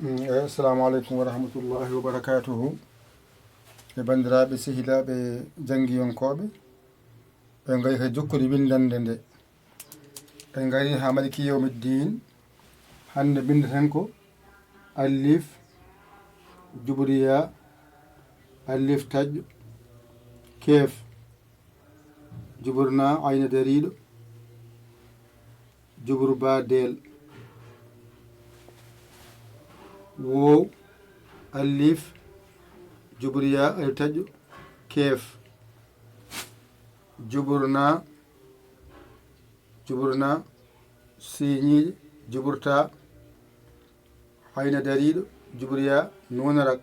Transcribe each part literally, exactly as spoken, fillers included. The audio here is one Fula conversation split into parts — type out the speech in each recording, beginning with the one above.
Mm, eh, assalamu aleykum wa rahmatullahi wa barakatuhu. E banndiraaɓe, sehilaaɓe, janngiyankooɓe, ɓe ngari ka jokkude winndannde nde. En ngari haa maliki yawmiddin. Hannde binndeten ko alif, juburiya, alif taƴƴo, keef, juburna, ayna dariiɗo, jubur ba, deel, woow, alif, juburiya, alif taƴƴo, keef, juburna, juburna, siiñiiɗe, juburta, ayna dariiɗo, juburiya, nuuna rak.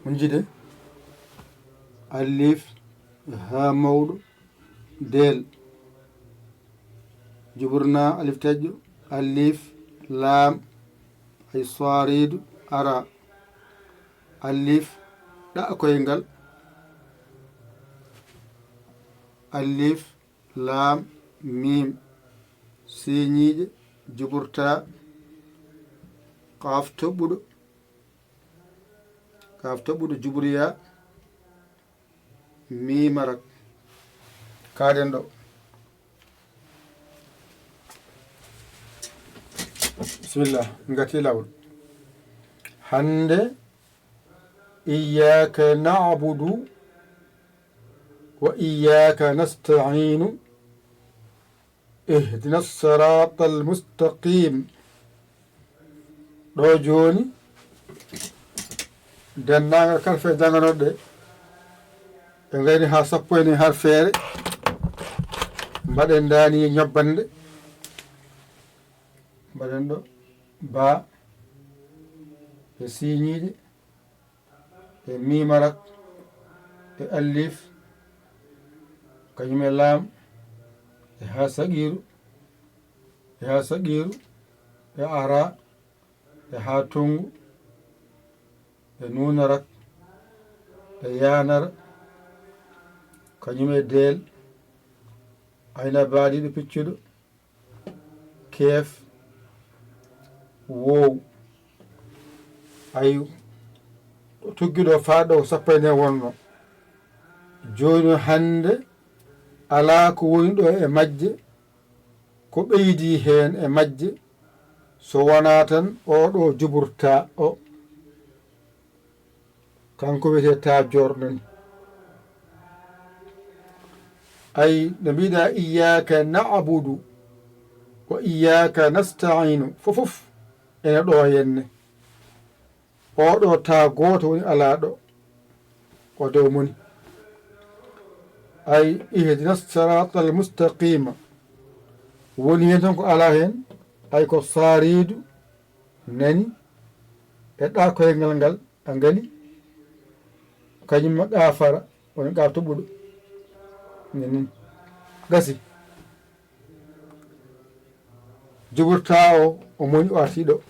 Hunjide, alif, haa mawɗo, deel, juburna, alif taƴƴo, alif, laam, ay saariidu, ara, alif, ɗa koyngal, alif, laam, miim, siiñiiɗe, juburta, qaaf toɓɓuɗo, qaaf toɓɓuɗo, juburiya, miim arak. Kaaɗen ɗo. Bisimilla, ngati laawol. Hannde, iyyaka na'budu wa iyyaka nasta'inu. Ihdina siratal mustaqim. Ɗo jooni, denndaangal karfe jannganooɗe, ɓe ngayni haa sappo e nayi har feere. Mbaɗen ndaani ñobbande. Mbaɗen ɗo ba e siiñiiɗe. E miim arak, e alif, kañum e laam, e haa saqiiru, e haa saqiiru, e ara, e haa tonngu, e nuun arak, e yaan ara, kañum e deel, ayna baaɗiiɗo piccuɗo, keef, woow. Ayo, tuggi ɗo faa ɗo ko sappo e nayi wonno. Jooni hannde alaa ko woni ɗo e majje, ko ɓeydi heen e majje, so wonaa tan oo ɗo juburta o. Kanko wiyetee ta joor nani. Ay, no mbiɗa, iyyaka na'budu wa iyyaka nasta'inu. Fof, fof ene ɗo henne. Oo ɗo ta gooto woni alaa ɗo. O dow moni. Ay, ihdina siratal mustaqima. Woni heen tan ko alaa heen. Ay, ko saariidu nani e ɗa koyngal ngal. A ngani? Kañum ma qaafara, woni qaaf toɓɓuɗo. Nani? Gasi. Juburta o, o moni o arti ɗo.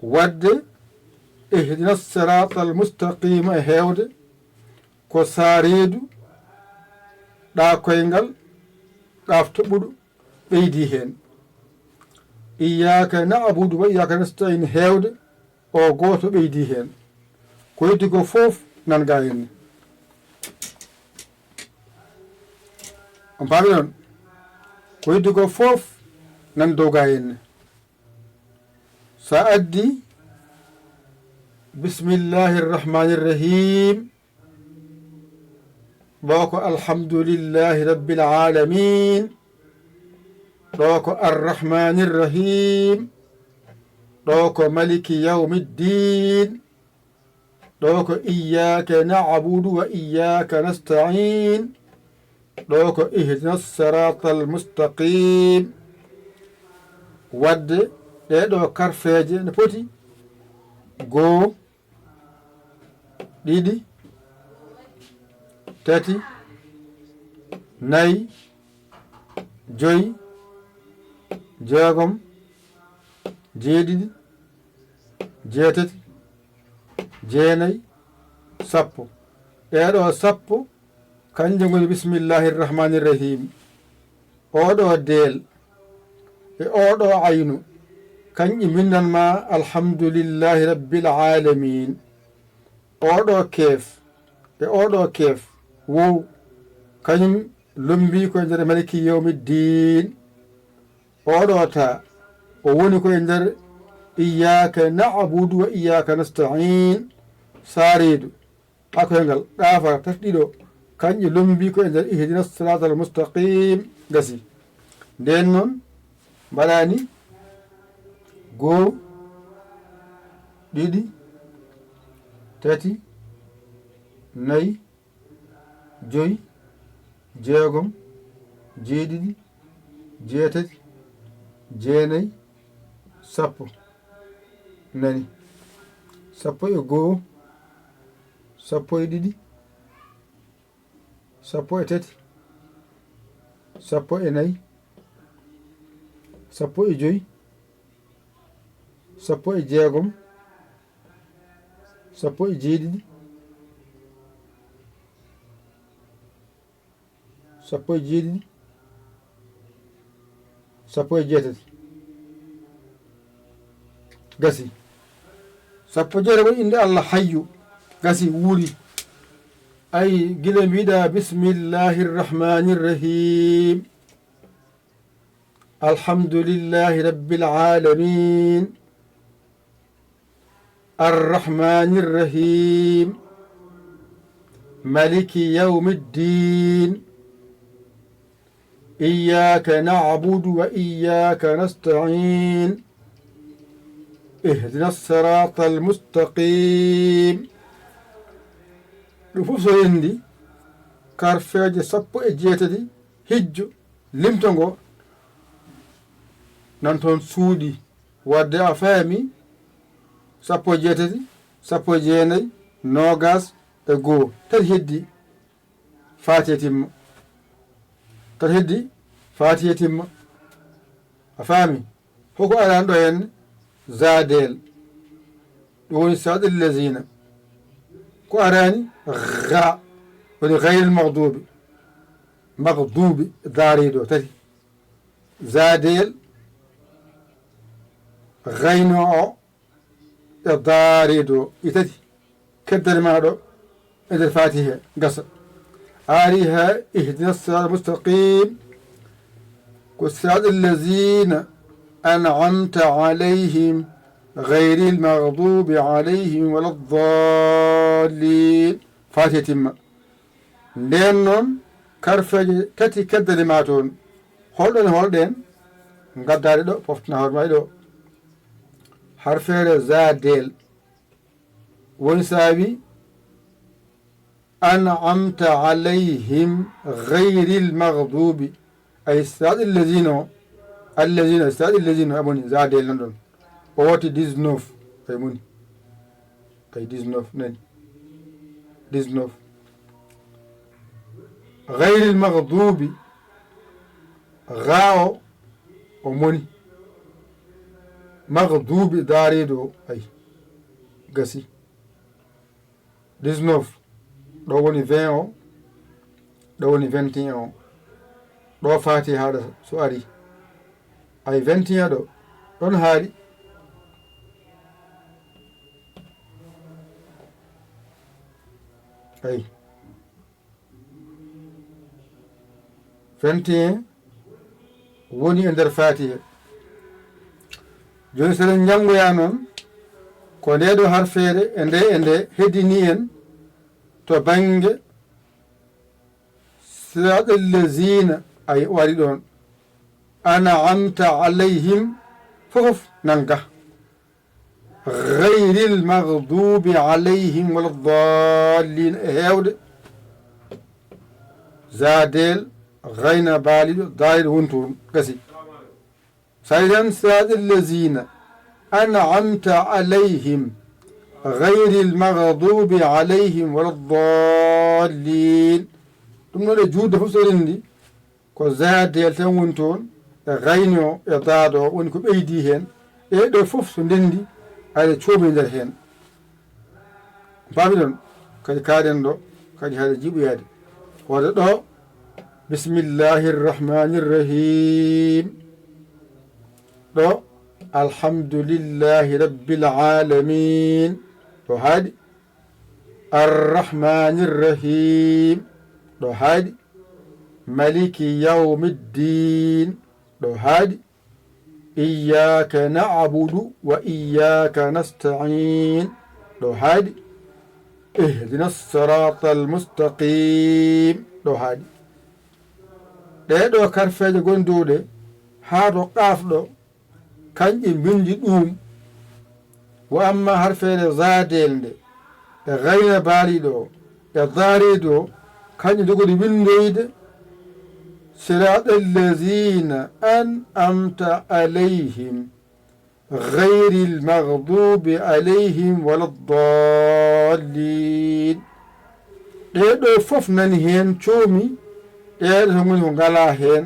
Wadde, ihdina siratal mustaqima e heewde, ko saariidu, ɗa koyngal, qaaf toɓɓuɗo, ɓeydi heen. Iyyaka na'budu wa iyyaka nasta'in heewde, o gooto ɓeydi heen. Ko heddi ko fof nan ga henne. On paami noon? Ko heddi ko fof nan dow ga henne. Sa addi, bismillahi rrahmani rrahim. Ɗo ko alhamdulillahi rabbil alamin. Ɗo ko arrahmanir rahim. Ɗo ko maliki yawmiddin. Ɗo ko iyyaka na'budu wa iyyaka nasta'in. Ɗo ko ihdinas siratal mustaqim. Wadde ɗeɗo karfeeje ne poti goo, ɗiɗi, tati, nayi, joyi, jeegom, jeeɗiɗi, jeetati, jeenayi, sappo. Ɗeɗo sappo, kanje ngoni bismillahi rrahmani rrahim. Oɗo deel e oɗo aynu Kanƴe mbindan ma alhamdulillahi rabbil alamin. Oɗo keef e oɗo keef, wow, kañum lombi ko e nder maliki yawmiddin. Oɗo ta, o woni ko e nder iyyaka na'budu wa iyyaka nasta'in. Saridu, akoyngal, ɗaafara, tati, ɗiɗo, kanƴe lombi ko e nder ihdina siratal mustaqim. Gasi. Nden noon, mbaɗani goo, ɗiɗi, tati, nayi, joyi, jeegom, jeeɗiɗi, jeetati, jeenayi, sappo. Nani? Sappo e goo, sappo e ɗiɗi, sappo e tati, sappo e nayi, sappo e joyi, sappo e jeegom, sappo e jeeɗiɗi, sappo e jeeɗiɗi, sappo e jeetati. Gasi. Sappo e jeetati woni innde Allah Hayyu. Gasi, wuuri. Ay, gila mbiɗa, bismillahir rahmanir rahim. Alhamdulillahi rabbil alamin. Arrahmanir rahim. Maliki yawmiddin. Iyyaka na'budu wa iyyaka nasta'in. Ihdina siratal mustaqim. Ɗum fof so renndi, karfeeje sappo e jeetati, hijjo, limto ngo, nan toon suuɗi. Wadde a faami, sappo e jeetati, sappo e jeenayi, noogaas e goo, tati heddi, Faatiha timma. Tati heddi, Faatiha timma. A faami? Hoko arani ɗo henne? Zaadeel. Ɗum woni siraatal laziina. Ko arani? Ga. Woni gayril magduubi. Magduubi, daariiɗo, tati. Zaadeel, gayno o, e daariiɗo, ɗi tati. Keddani ma ɗo e nder Faatiha, gasa. Ari ha, ihdina siraatal mustaqim. Ko siraatal laziina an'amta alayhim, gayril magduubi alayhim wala daalliin. Faatiha timma. Nden noon, karfeeje tati keddani ma toon. Holɗen, holɗen? Ngaddaade ɗo, poftina hoore ma e ɗo. Harfeere zaadeel. Woni saawi an'amta alayhim gayril magduubi. Ay siraatal laziina o, allaziina, siraatal laziina o, a moni zaadeel nan ɗon. O watti dix-neuf, ay moni. Ay dix-neuf, nani? Dix-neuf. Gayril magduubi, ga o, o moni. Magduubi daariiɗo o, ay. Gasi. Dix-neuf, ɗo woni vingt o, ɗo woni vingt et un o. Ɗo Faatiha haɗata so ari. Ay vingt et un ɗo, ɗon haaɗi. Ay. Vingt et un woni e nder Faatiha. Jooni, so eɗen njanngoya noon, ko ndee ɗoo harfeere e nde, e nde heddini en to bannge siraatal laziina, ay, o ari ɗoon. An'amta alayhim, fof nanga. Gayril magduubi alayhim wala daalliin, e heewde. Zaadeel, gayna baaliiɗo, daaliiɗo woni toon, gasi. So a yii tan, siraatal laziina an'amta alayhim, gayril magduubi alayhim wala daalliin. Ɗum noon e juutde fof so renndi, ko zaadeel tan woni toon, e gayni o, e daado o, woni ko ɓeydi heen. Ɗee ɗoo fof so ndenndi, aɗa coomi nder heen. Paamiɗon? Kadi kaaɗen ɗo, kadi haɗa jiiɓoyaade. Wata ɗo, bismillahir rahmanir rahim. Ɗo, Alhamdulillahi Rabbil Aalamiin. Ɗo haaɗi. Arrahmaanir Rahiim. Ɗo haaɗi. Maliki Yawmiddiin. Ɗo haaɗi. Iyyaaka na'budu wa iyyaaka nasta'iin. Ɗo haaɗi. Ihdinas siraatal mustaqiim. Ɗo haaɗi. Ɗee ɗoo karfeeje gonduɗe haa to qaaf ɗo, kanƴe mbinndi ɗuum. Wa amma harfeere zaadeel nde, e gayna baaliiɗo o, e daariiɗo o, kanƴe ndogoɗi winndoyde, siraatal laziina an'amta alayhim, gayril magduubi alayhim wala daalliin. Ɗee ɗoo fof nani heen, coomi, ɗee ɗoo to ngoni ko ngalaa heen,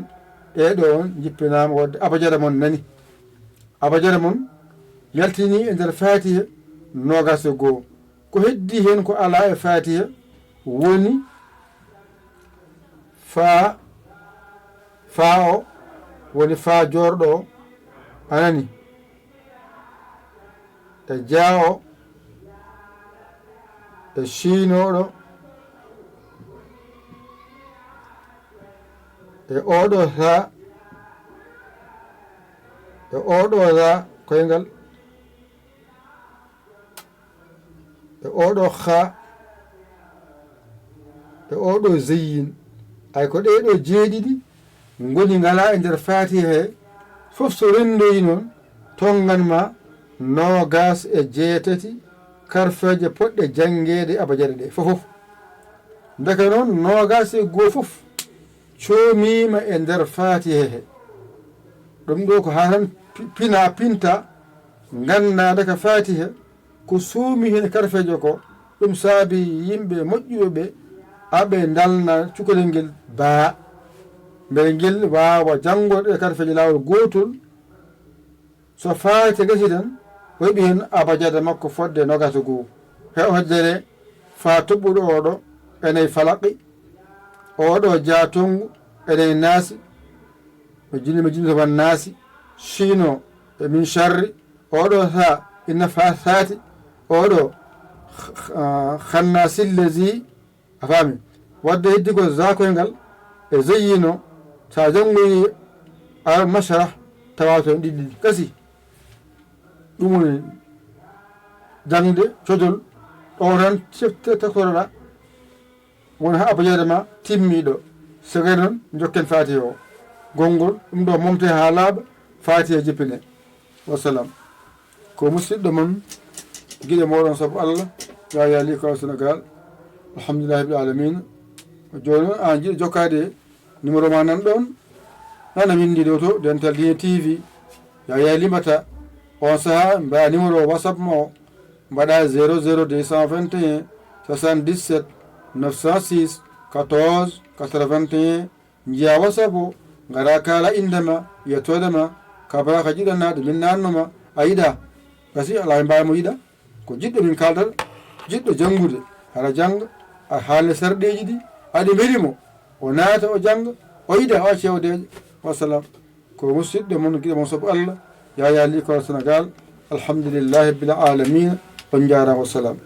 ɗee ɗoo on njippinaama waɗde abajada mon nani. Abajada mon yaltinii e nder Faatiha noogaas e goo. Ko heddii heen ko alaa e Faatiha woni faa, faa o woni faa joorɗo o, a nani? E jaa o, e ciinooɗo, e ooɗo raa, e ooɗo raa koyngal, e ooɗo haa, e ooɗo zeyyin. Ay ko ɗee ɗoo jeeɗiɗi ngoni ngalaa e nder Faatiha he, fof so renndoyi noon, tonngan ma noogaas e jeetati karfeeje potɗe janngeede abajada ɗe fof fof. Ndeke noon, noogaas e goo fof coomiima e nder Faatiha he. Ɗum ɗoo ko haa tan pi-, pina pinta, nganndaa ndeke Faatiha ko suumi heen karfeeje ko, ɗum saabi yimɓe moƴƴuɓe ɓe aɓe ndalna cukalel ngel baa, mbele ngel waawa janngorde ɗe karfeeje laawol gootol. So Faatiha gasii tan, o heɓi heen abajada makko fodde noogaas e goo. He o heddere faa toɓɓuɗo oo ɗoo, eney falaqi, oo ɗoo jaa tonngu, eney naasi, o jinni mo jinni to wan naasi, ciino e min sharri, oo ɗoo haa inna faa saati, oo ɗoo kh-, kh-, ah, khannaasi lazi, a faami? Waɗde heddi ko zaa koyngal e zeyyiino, so a janngoyi al masharah, tawa toon ɗiɗi ɗiɗi. Gasii. Ɗum woni jaŋde codol, ɗo tan te-, te-, tektoroɗaa, won haa abajada ma timmiiɗo. So gay noon, njokken Faatiha o. Gonngol, ɗum ɗo momte haa laaɓa, Faatiha jippine. Wassalam. Ko musidɗo mon, giɗo mooɗon sabu Allah, Yaya Ly Kolo Sénégal. Alhamdulillahi rabbil alamina. Jooni noon, aan jiɗo jokkaade e numéro ma nan ɗoon, nana winndi ɗo to Dental Diine T V. Yaya Ly mbata. On sahaa, mbaɗa numéro WhatsApp ma o, mbaɗa zéro zéro deux cent vingt et un, soixante-dix-sept, neuf cent six, quatorze, quatre-vingt-un. Njiya WhatsApp o, ngara kaala innde ma, yettoode ma, kabara ka jiɗanaa ɗo min naatno ma, a yiɗa. Gasi, alaa e mbaawi mo yiɗa. Ko jiɗɗo min kaaldata, jiɗɗo janngude, hara jannga, a haalna sarɗeeji ɗi, aɗi mbeli mo, o naata, o jannga, o yiɗa, o acca o deeƴa. Wassalam. Ko musidɗo mon, giɗo mon sabu Allah, Yaya Ly Kolo Sénégal. Alhamdulillahi rabbil alamina. On njaaraama, wassalam.